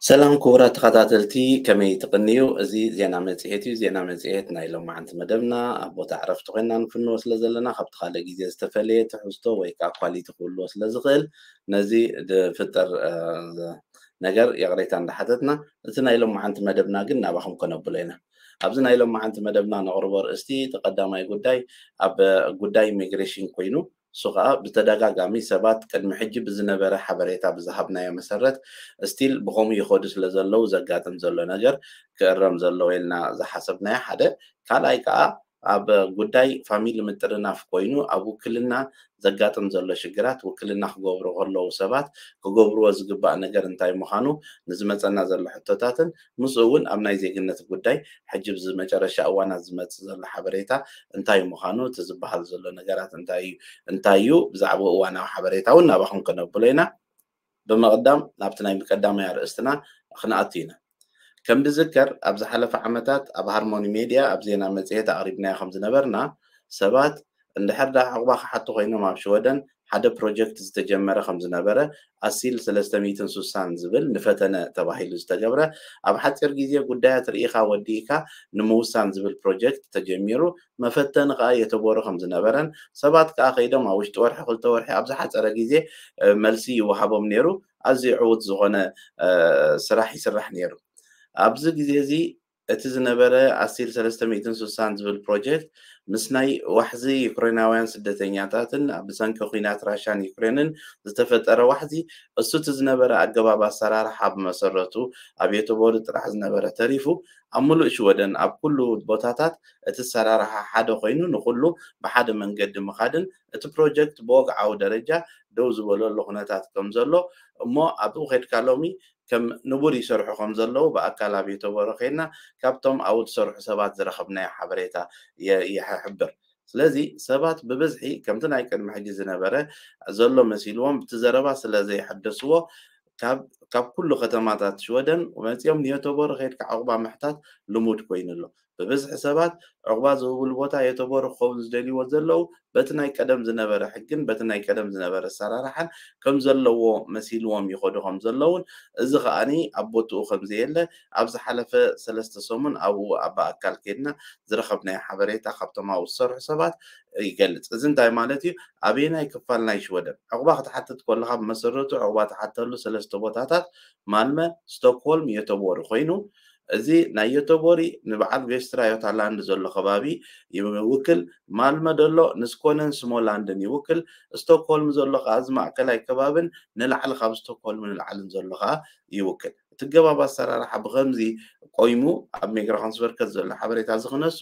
ሰላም ክቡራት ተኸታተልቲ፣ ከመይ ትቕንዩ? እዚ ዜና መጽሔት እዩ። ዜና መጽሔት ናይ ሎማዓንቲ መደብና ኣብ ቦታ ዕረፍቲ ኮይና ንፍንዎ ስለ ዘለና፣ ካብቲ ካልእ ግዜ ዝተፈለየ ትሕዝቶ ወይ ከዓ ኳሊቲ ክህልዎ ስለ ዝኽእል፣ ነዚ ዝፍጠር፣ እ፣ ነገር ይቕሬታ እንዳሓተትና፣ እቲ ናይ ሎማዓንቲ መደብና ግን ናባኹም ከነብሎ ኢና። ኣብዚ ናይ ሎማዓንቲ መደብና ነቕርቦ ኣርእስቲ፣ እቲ ቀዳማይ ጉዳይ ኣብ ጉዳይ ኢሚግሬሽን ኮይኑ፣ እሱ ኸኣ ብተደጋጋሚ ሰባት ቅድሚ ሕጂ ብዝነበረ ሓበሬታ ብዝሃብናዮ መሰረት፣ ስቲል ብኸምኡ ይኸዱ ስለ ዘለዉ ዘጋጥም ዘሎ ነገር ክእረም ዘለዎ ኢልና ዝሓሰብናዮ ሓደ። ካልኣይ ከኣ ኣብ ጉዳይ ፋሚሊ ምጥርናፍ ኮይኑ፣ ኣብ ውክልና ዘጋጥም ዘሎ ሽግራት፣ ውክልና ክገብሩ ከለዉ ሰባት ክገብርዎ ዝግባእ ነገር እንታይ ምዃኑ ንዝመጸና ዘሎ ሕቶታትን፣ ምስኡ እውን ኣብ ናይ ዜግነት ጉዳይ ሕጂ ኣብዚ መጨረሻ እዋናት ዝመጽእ ዘሎ ሓበሬታ እንታይ ምዃኑ፣ እቲ ዝበሃል ዘሎ ነገራት እንታይ እዩ፣ እንታይ እዩ፣ ብዛዕባኡ እዋናዊ ሓበሬታ እውን ናባኹም ከነብሎ ኢና። ብምቕዳም ናብቲ ናይ ቀዳማይ ኣርእስትና ክንኣቱ ኢና። ከም ዝዝከር፣ ኣብ ዝሓለፈ ዓመታት ኣብ ሃርሞኒ ሜድያ ኣብ ዜና መጽሔት ኣቕሪብናዮ ከም ዝነበርና፣ ሰባት እንድሕር ደኣ ዕቑባ ክሓቱ ኮይኖም ኣብ ሽወደን ሓደ ፕሮጀክት ዝተጀመረ ከም ዝነበረ፣ ኣሲል ሰለስተ ሚእትን ስሳን ዝብል ንፈተነ ተባሂሉ ዝተገብረ፣ ኣብ ሓጺር ግዜ ጉዳያት ርኢኻ ወዲእካ ንምውሳን ዝብል ፕሮጀክት ተጀሚሩ፣ መፈተኒ ከኣ የተቦሩ ከም ዝነበረን፣ ሰባት ከኣ ከይዶም ኣብ ውሽጢ ወርሒ ክልተ ወርሒ ኣብ ዝሓጸረ ግዜ፣ እ፣ መልሲ ይወሃቦም ነይሩ። ኣዝዩ ዕዉት ዝኾነ፣ እ፣ ስራሕ ይስራሕ ነይሩ። ኣብዚ ግዜ እዚ እቲ ዝነበረ ኣሲል ሰለስተ ሚእትን ስሳን ዝብል ፕሮጀክት ምስ ናይ ዋሕዚ ዩክሬናውያን ስደተኛታትን ብሰንኪ ኲናት ራሻን ዩክሬንን ዝተፈጠረ ዋሕዚ፣ እሱ እቲ ዝነበረ ኣገባብ ኣሰራርሓ ብመሰረቱ ኣብ የተቦሩ ጥራሕ ዝነበረ ተሪፉ፣ ኣብ ምሉእ ሽወደን ኣብ ኩሉ ቦታታት እቲ ኣሰራርሓ ሓደ ኮይኑ፣ ንኹሉ ብሓደ መንገዲ ምኻድን እቲ ፕሮጀክት ብወግዓዊ ደረጃ ደው ዝበለሉ ኩነታት ከም ዘሎ፣ እሞ ኣብኡ ኸድካ ሎሚ ከም ንቡር ይሰርሑ ከም ዘለዉ ብኣካል ኣብ የተቦሩ ኸይድና ካብቶም ኣብኡ ዝሰርሑ ሰባት ዝረኸብናዮ ሓበሬታ የ-፣ ይሕብር። ስለዚ ሰባት ብብዝሒ ከምቲ ናይ ቅድሚ ሕጂ ዝነበረ ዘሎ መሲልዎም፣ እቲ ዘረባ ስለ ዘይሐደስዎ፣ ካብ፣ ካብ ኩሉ ከተማታት ሽወደን መጺኦም ንየተቦሩ ኸይድካ ዕቑባ ምሕታት ልሙድ ኮይኑ ኣሎ። ብብዝሒ ሰባት ዕቑባ ዝህብሉ ቦታ የተቦሩ ክኸውን ዝደልይዎ ዘለዉ፣ በቲ ናይ ቀደም ዝነበረ ሕግን በቲ ናይ ቀደም ዝነበረ ኣሰራርሓን ከም ዘለዎ መሲልዎም ይኸዱ ከም ዘለዉን፣ እዚ ኸኣኒ ኣብ ቦትኡ ከም ዘየለ ኣብ ዝሓለፈ ሰለስተ ሰሙን ኣብኡ ኣብ ኣካል ከይድና ዝረኸብናዮ ሓበሬታ ካብቶም ኣብኡ ዝሰርሑ ሰባት ይገልጽ። እዚ እንታይ ማለት እዩ? ኣበየናይ ክፋል ናይ ሽወደን ዕቑባ ክትሓትት ከለኻ፣ ብመሰረቱ ዕቑባ ትሓተሉ ሰለስተ ቦታታት፣ ማልመ፣ ስቶክሆልም፣ ዮተቦሪ ኮይኑ፣ እዚ ናይ ዮተቦሪ ንበዓል ቬስትራ ዮታላንድ ዘሎ ከባቢ ይውክል፣ ማልመ ዘሎ ንስኮነን ስሞላንድን ይውክል፣ ስቶክሆልም ዘሎ ከኣ እዚ ማእከላይ ከባብን ንላዕሊ ካብ ስቶክሆልም ንላዕልን ዘሎ ከኣ ይውክል። እቲ ገባብ ኣሰራርሓ ብኸምዚ ቆይሙ ኣብ ሚግራኾንስቨርከት ዘሎ ሓበሬታ እዚ ክነሱ፣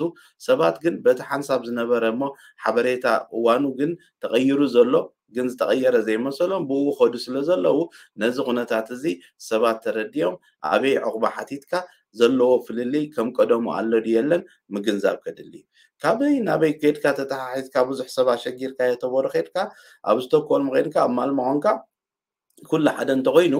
ሰባት ግን በቲ ሓንሳብ ዝነበረ እሞ ሓበሬታ እዋኑ ግን ተቐይሩ ዘሎ፣ ግን ዝተቐየረ ዘይመሰሎም ብኡ ኸዱ ስለ ዘለዉ፣ ነዚ ኩነታት እዚ ሰባት ተረዲኦም ኣበይ ዕቑባ ሓቲትካ ዘለዎ ፍልልይ ከም ቀደሙ ኣሎ ድዩ የለን ምግንዛብ ከድሊ እዩ። ካበይ ናበይ ከድካ ተተሓሒዝካ ብዙሕ ሰብ ኣሸጊርካ የተቦረ ከድካ ኣብ ስቶክሆልም ከድካ ኣብ ማልሞ ኾንካ ኩሉ ሓደ እንተኾይኑ፣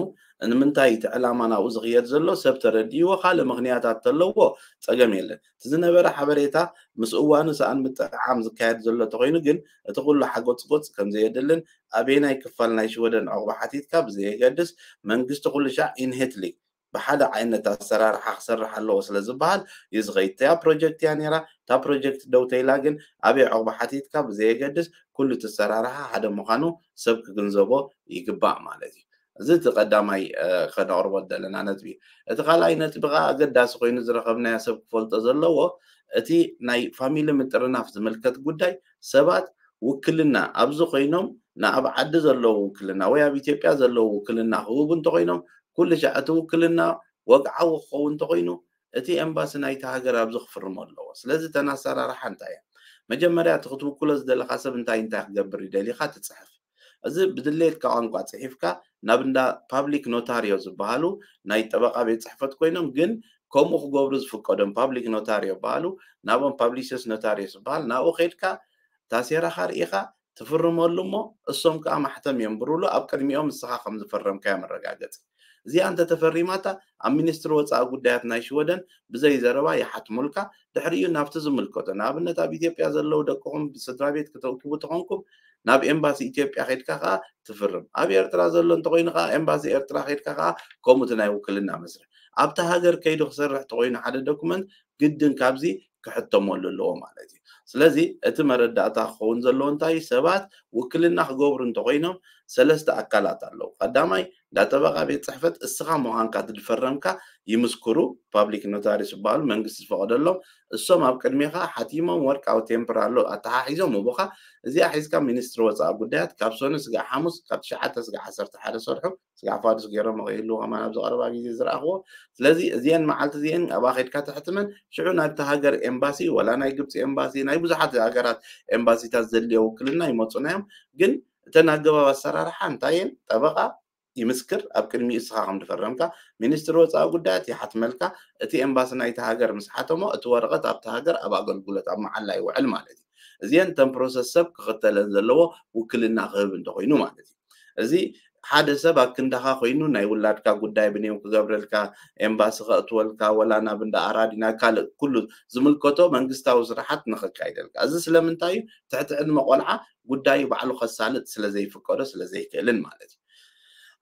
ንምንታይ እቲ ዕላማ ናብኡ ዝኽየድ ዘሎ ሰብ ተረዲእዎ ካልእ ምኽንያታት ተለዎ ጸገም የለን። እቲ ዝነበረ ሓበሬታ ምስ እዋኑ ሰኣን ምጥዕዓም ዝካየድ ዘሎ እንተኾይኑ ግን እቲ ኩሉ ሓጎጽጎጽ ከም ዘየድልን ኣበየናይ ክፋል ናይ ሽወደን ዕቑባ ሓቲትካ ብዘየገድስ መንግስቲ ኩሉ ሻዕ ኢንሄትሊ ብሓደ ዓይነት ኣሰራርሓ ክሰርሕ ኣለዎ ስለ ዝበሃል እዩ ዝኸይድ። እቲኣ ፕሮጀክት እያ ነይራ። እታ ፕሮጀክት ደው ተይላ ግን ኣበይ ዕቑባ ሓቲትካ ብዘየገድስ ኩሉ እቲ ኣሰራርሓ ሓደ ምዃኑ ሰብ ክግንዘቦ ይግባእ ማለት እዩ። እዚ እቲ ቀዳማይ፣ እ፣ ከነቕርቦ ዘለና ነጥቢ እዩ። እቲ ካልኣይ ነጥቢ ከኣ ኣገዳሲ ኮይኑ ዝረኸብናዮ ሰብ ክፈልጦ ዘለዎ እቲ ናይ ፋሚሊ ምጥርናፍ ዝምልከት ጉዳይ ሰባት ውክልና ኣብዚ ኮይኖም ንኣብ ዓዲ ዘለዉ ውክልና ወይ ኣብ ኢትዮጵያ ዘለዉ ውክልና ክህቡ እንተኾይኖም ኩሉ ሻዕ እቲ ውክልና ወግዓዊ ክኸውን እንተኾይኑ እቲ ኤምባሲ ናይቲ ሃገር ኣብዚ ክፍርሞ ኣለዎ። ስለዚ እተን ኣሰራርሓ እንታይ እየን? መጀመርያ እቲ ክትውክሎ ዝደለኻ ሰብ እንታይ እንታይ ክገብር ይደሊኻ ትጽሕፍ። እዚ ብድሌትካ ቋንቋ ጽሒፍካ ናብ እንዳ ፓብሊክ ኖታሪዮ ዝበሃሉ ናይ ጠበቓ ቤት ጽሕፈት ኮይኖም ግን ከምኡ ክገብሩ ዝፍቀዶም ፓብሊክ ኖታሪዮ ይበሃሉ። ናብኦም ፓብሊሸስ ኖታሪዮስ ዝበሃል ናብኡ ከድካ ታሴራኻ ርኢኻ ትፍርመሉ እሞ እሶም ከኣ ማሕተም የንብሩሉ ኣብ ቅድሚኦም ንስኻ ከም ዝፈረምካዮ መረጋገጺ። እዚኣ እንተተፈሪማታ ኣብ ሚኒስትሪ ወፃኢ ጉዳያት ናይ ሽወደን ብዘይ ዘረባ ይሓትሙልካ። ድሕሪኡ ናብቲ ዝምልከቶ ንኣብነት ኣብ ኢትዮጵያ ዘለዉ ደቅኹም ስድራ ቤት ክተውክቡ ተኾንኩም ናብ ኤምባሲ ኢትዮጵያ ከድካ ከዓ ትፍርም። ኣብ ኤርትራ ዘሎ እንተኮይኑ ከዓ ኤምባሲ ኤርትራ ከድካ ከዓ ከምኡ እቲ ናይ ውክልና መስርሕ ኣብቲ ሃገር ከይዱ ክሰርሕ ተኮይኑ ሓደ ዶኩመንት ግድን ካብዚ ክሕተመሉ ኣለዎ ማለት እዩ። ስለዚ እቲ መረዳእታ ክኸውን ዘለዎ እንታይ ሰባት ውክልና ክገብሩ እንተኮይኖም ሰለስተ ኣካላት ኣለዉ። ቀዳማይ እንዳ ጠበቃ ቤት ጽሕፈት እስኻ ምዃንካ ትድፈረምካ ይምስክሩ፣ ፓብሊክ ኖታሪስ ዝበሃሉ መንግስቲ ዝፈቀደሎም እሶም ኣብ ቅድሜኻ ሓቲሞም ወርቃዊ ቴምፕር ኣሎ ኣተሓሒዞም ምቦኻ እዚኣ ሒዝካ ሚኒስትሪ ወፃኢ ጉዳያት ካብ ሰኑ ስጋዕ ሓሙስ ካብ ትሽዓተ ስጋዕ ዓሰርተ ሓደ ሰርሑ ስጋዕ ፋዱስ ገይሮም ከይህልዉ ከማን ኣብዚ ቀረባ ግዜ ዝረኣኽዎ። ስለዚ እዚአን መዓልቲ እዚአን ኣብኣ ከድካ ተሕትመን ሽዑ ናብቲ ሃገር ኤምባሲ ወላ ናይ ግብፂ ኤምባሲ ናይ ብዙሓት ሃገራት ኤምባሲታት ዘድልዮ ውክልና ይመፁና እዮም። ግን እተን ኣገባብ ኣሰራርሓ እንታይ እየን? ጠበቃ ይምስክር ኣብ ቅድሚኡ እስኻ ከም ዝፈረምካ ሚኒስትሪ ወፃኢ ጉዳያት ይሓትመልካ። እቲ ኤምባሲ ናይቲ ሃገር ምስ ሓተሞ እቲ ወረቐት ኣብቲ ሃገር ኣብ ኣገልግሎት ኣብ መዓላ ይውዕል ማለት እዩ። እዚአን እተን ፕሮሰስ ሰብ ክኽተለን ዘለዎ ውክልና ክህብ እንተኮይኑ ማለት እዩ። እዚ ሓደ ሰብ ኣብ ክንዳኻ ኮይኑ ናይ ውላድካ ጉዳይ ብንዮም ክገብረልካ ኤምባሲ ከእትወልካ ወላ ናብ እንዳ ኣራዲ ናብ ካልእ ኩሉ ዝምልከቶ መንግስታዊ ስራሓት ንኸካይደልካ እዚ ስለምንታይ እዩ? ትሕቲ ዕድመ ቆልዓ ጉዳዩ ባዕሉ ከሳልጥ ስለዘይፍቀዶ ስለዘይክእልን ማለት እዩ።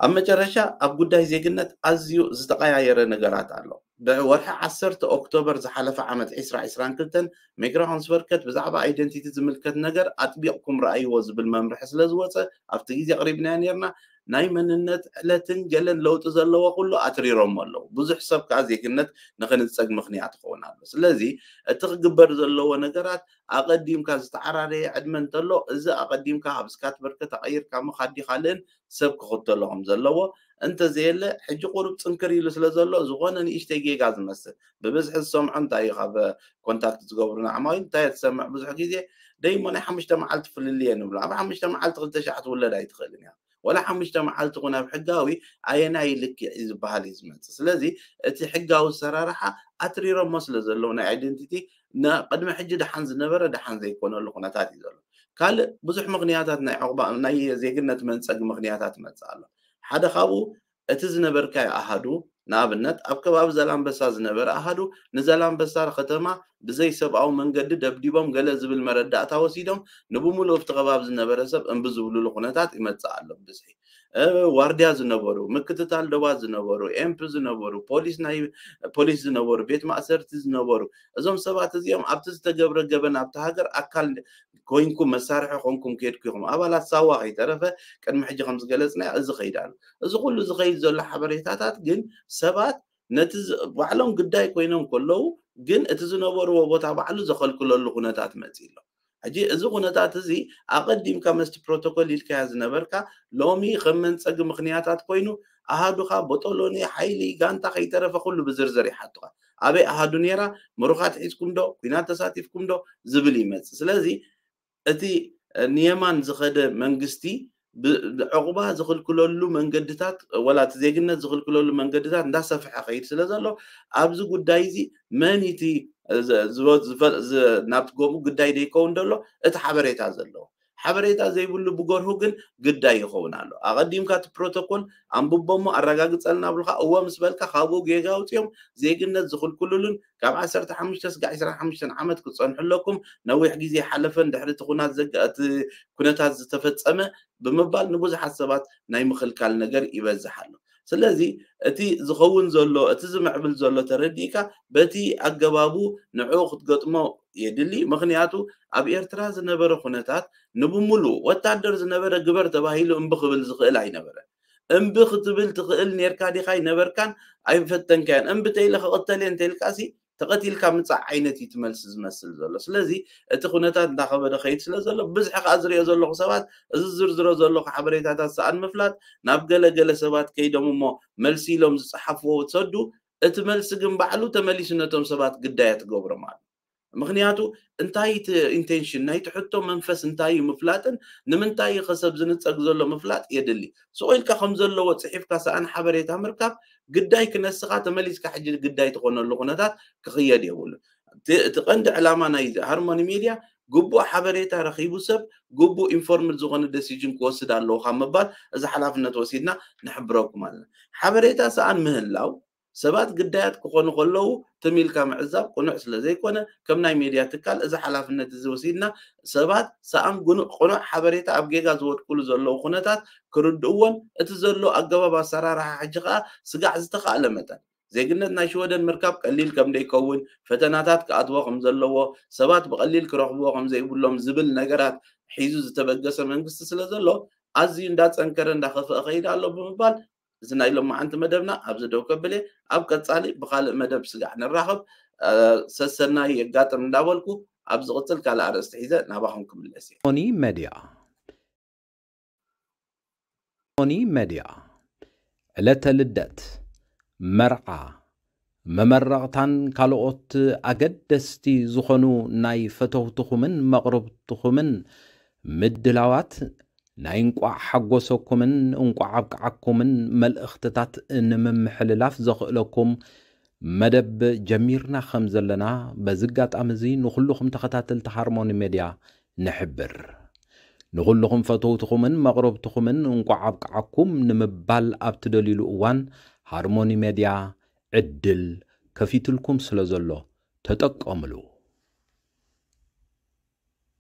ኣብ መጨረሻ ኣብ ጉዳይ ዜግነት ኣዝዩ ዝተቐያየረ ነገራት ኣሎ። ብወርሒ ዓሰርተ ኦክቶበር ዝሓለፈ ዓመት ዕስራ ዕስራን ክልተን ሚግራሾንስቨርከት ብዛዕባ ኣይደንቲቲ ዝምልከት ነገር ኣጥቢቕኩም ረኣይዎ ዝብል መምርሒ ስለ ዝወፀ ኣብቲ ግዜ ኣቕሪብናዮ ነርና። ናይ መንነት ዕለትን ገለን ለውጢ ዘለዎ ኩሉ ኣትሪሮሞ ኣለዉ። ብዙሕ ሰብ ከዓ ዜግነት ንክንፀግ ምኽንያት ይኸውን ኣሎ። ስለዚ እቲ ክግበር ዘለዎ ነገራት ኣቐዲምካ ዝተዓራረየ ዕድመ እንተሎ እዚ ኣቐዲምካ ካብ ስካት በርከ ተቐይርካ ምኻድ ካልእን ሰብ ክኽተሎ ከም ዘለዎ እንተዘየለ ሕጂ ቁሩብ ፅንክር ኢሉ ስለ ዘሎ ዝኾነ ንእሽተይ ጌጋ ዝመስል ብብዝሒ ዝሰምዖ እንታይ እዩ ካብ ኮንታክት ዝገብሩና ዓማዊል እንታይ ትሰምዕ ብዙሕ ግዜ ደይሞ ናይ ሓሙሽተ መዓልቲ ፍልልየ ንብሎ ኣብ ሓሙሽተ መዓልቲ ክልተ ሻዕ ትውለድ ኣይትኽእልን እያ ወላ ሓሙሽተ መዓልቲ ኩን ኣብ ሕጋዊ ኣየናይ ልክዕ እዩ ዝበሃል እዩ ዝመፅእ ስለዚ እቲ ሕጋዊ ኣሰራርሓ ኣትሪሮሞ ስለ ዘለዉ ናይ ኣይደንቲቲ ቅድሚ ሕጂ ደሓን ዝነበረ ደሓን ዘይኮነሉ ኩነታት እዩ ዘሎ ካልእ ብዙሕ ምኽንያታት ናይ ዕቑባ ናይ ዜግነት መንፀጊ ምኽንያታት ይመፅእ ኣሎ ሓደ ካብኡ እቲ ዝነበርካዮ ኣሃዱ ንኣብነት ኣብ ከባቢ ዘላንበሳ ዝነበረ ኣሃዱ ንዘላንበሳ ከተማ ብዘይ ሰብኣዊ መንገዲ ደብዲቦም ገለ ዝብል መረዳእታ ወሲዶም ንብምሉእ ኣብቲ ከባቢ ዝነበረ ሰብ እምቢ ዝብልሉ ኩነታት ይመፅእ ኣሎ ብብዝሒ ዋርድያ ዝነበሩ ምክትታል ደባት ዝነበሩ ኤምፕ ዝነበሩ ፖሊስ ናይ ፖሊስ ዝነበሩ ቤት ማእሰርቲ ዝነበሩ እዞም ሰባት እዚኦም ኣብቲ ዝተገብረ ገበን ኣብቲ ሃገር ኣካል ኮይንኩም መሳርሒ ኮንኩም ከድኩ ኢኹም ኣባላት ሳዋ ከይተረፈ ቅድሚ ሕጂ ከም ዝገለፅና እዚ ከይድ ኣሎ እዚ ኩሉ ዝኸይድ ዘሎ ሓበሬታታት ግን ሰባት ነቲ ባዕሎም ግዳይ ኮይኖም ከለዉ ግን እቲ ዝነበርዎ ቦታ ባዕሉ ዘኸልክለሉ ኩነታት መፂ ኣሎ ሕጂ እዚ ኩነታት እዚ ኣቐዲምካ መስቲ ፕሮቶኮል ኢልካያ ዝነበርካ ሎሚ ከም መንፀጊ ምኽንያታት ኮይኑ ኣሃዱኻ ቦጦሎኒ ሓይሊ ጋንታ ከይተረፈ ኩሉ ብዝርዝር ይሓቱኻ ኣበይ ኣሃዱ ነይራ ምሩኻት ሒዝኩም ዶ ኩናት ተሳቲፍኩም ዶ ዝብል ይመፅእ ስለዚ እቲ ንየማን ዝኸደ መንግስቲ ዕቑባ ዝኽልክለሉ መንገድታት ወላ እቲ ዜግነት ዝኽልክለሉ መንገድታት እንዳሰፍሐ ከይድ ስለ ዘሎ ኣብዚ ጉዳይ እዚ መን እቲ ናብቲ ገምኡ ግዳይ ደይከውን ደሎ እቲ ሓበሬታ ዘለዎ ሓበሬታ ዘይብሉ ብገርሁ ግን ግዳይ ይኸውን ኣሎ ኣቐዲምካ እቲ ፕሮቶኮል ኣንብቦሞ ኣረጋግፀልና ብልካ እዎ ምስ በልካ ካብኡ ጌጋ ኣውፅኦም ዜግነት ዝኽልክሉሉን ካብ ዓሰርተ ሓሙሽተ ስጋዕ ዕስራን ሓሙሽተን ዓመት ክፀንሑ ኣለኩም ነዊሕ ግዜ ሓለፈን ድሕሪ እቲ ኩናት ዘጋ እቲ ኩነታት ዝተፈፀመ ብምባል ንብዙሓት ሰባት ናይ ምኽልካል ነገር ይበዝሕ ኣሎ ስለዚ እቲ ዝኸውን ዘሎ እቲ ዝምዕብል ዘሎ ተረዲእካ በቲ ኣገባቡ ንዕኡ ክትገጥሞ የድሊ ምኽንያቱ ኣብ ኤርትራ ዝነበረ ኩነታት ንብምሉእ ወታደር ዝነበረ ግበር ተባሂሉ እምቢ ክብል ዝኽእል ኣይነበረ እምቢ ክትብል ትኽእል ኔርካ ዲኻ ኣይነበርካን ኣይፈተንካዮን እምቢ ተይለ ክቕተል እየ እንተልካሲ ተቐቲልካ ምጻእ ዓይነት እዩ ትመልሲ ዝመስል ዘሎ ስለዚ እቲ ኩነታት እንዳኸበደ ከይድ ስለ ዘሎ ብዝሒ ከዓ ዝሪኦ ዘለኹ ሰባት እዚ ዝርዝሮ ዘለኹ ሓበሬታታት ሰኣን ምፍላጥ ናብ ገለ ገለ ሰባት ከይዶም እሞ መልሲ ኢሎም ዝፀሓፍዎ ትሰዱ እቲ መልሲ ግን ባዕሉ ተመሊሱ ነቶም ሰባት ግዳያ ትገብሮም ኣሎ ምክንያቱ እንታይ እቲ ኢንቴንሽን ናይቲ ሕቶ መንፈስ እንታይ እዩ ምፍላጥን ንምንታይ እዩ ከሰብ ዝንፀግ ዘሎ ምፍላጥ የድሊ ስቑ ኢልካ ከም ዘለዎ ፅሒፍካ ሰኣን ሓበሬታ ምርካብ ግዳይ ክነስኻ ተመሊስካ ሕጂ ግዳይ ትኾነሉ ኩነታት ክኽየድ የብሉ እቲ ቀንዲ ዕላማ ናይ ሃርሞኒ ሚድያ ግቡእ ሓበሬታ ረኺቡ ሰብ ግቡእ ኢንፎርምድ ዝኾነ ደሲጅን ክወስድ ኣለዎ ካብ ምባል እዚ ሓላፍነት ወሲድና ንሕብረኩም ኣለና። ሓበሬታ ሰኣን ምህላው ሰባት ግዳያት ክኾኑ ከለዉ ትም ኢልካ ምዕዛብ ቅኑዕ ስለ ዘይኮነ ከም ናይ ሜድያ ትካል እዚ ሓላፍነት እዚ ወሲድና ሰባት ሰኣን ቅኑዕ ሓበሬታ ኣብ ጌጋ ዝወድቅሉ ዘለዉ ኩነታት ክርድእዎን እቲ ዘሎ ኣገባብ ኣሰራርሓ ሕጂ ከዓ ስጋዕ ዝተኻእለ መጠን ዜግነት ናይ ሽወደን ምርካብ ቀሊል ከም ደይከውን ፈተናታት ክኣትዎ ከም ዘለዎ ሰባት ብቐሊል ክረኽብዎ ከም ዘይብሎም ዝብል ነገራት ሒዙ ዝተበገሰ መንግስቲ ስለ ዘሎ ኣዝዩ እንዳፀንከረ እንዳኸፍአ ከይድ ኣሎ ብምባል እዚ ናይ ሎማዓንቲ መደብና ኣብዚ ደው ከብል እየ። ኣብ ቀፃሊ ብካልእ መደብ ስጋዕ ንራኸብ። ሰሰናይ የጋጥም እንዳበልኩ ኣብ ዝቕፅል ካልእ ኣርእስቲ ሒዘ ናባኹም ክምለስ እየ። ሞኒ መድያ ሞኒ መድያ ዕለተ ልደት፣ መርዓ፣ መመረቕታን ካልኦት ኣገደስቲ ዝኾኑ ናይ ፈተውትኹምን መቕርብትኹምን ምድላዋት ናይ እንቋዕ ሓጎሰኩምን እንቋዕ ኣብቅዓኩምን መልእኽትታት ንምምሕልላፍ ዘኽእለኩም መደብ ጀሚርና ከም ዘለና በዚ ኣጋጣሚ እዚ ንኹልኹም ተኸታተልቲ ሃርሞኒ ሜድያ ንሕብር። ንኹልኹም ፈተውትኹምን መቕረብትኹምን እንቋዕ ኣብቅዓኩም ንምባል ኣብ ትደልዩሉ እዋን ሃርሞኒ ሜድያ ዕድል ከፊትልኩም ስለ ዘሎ ተጠቀምሉ።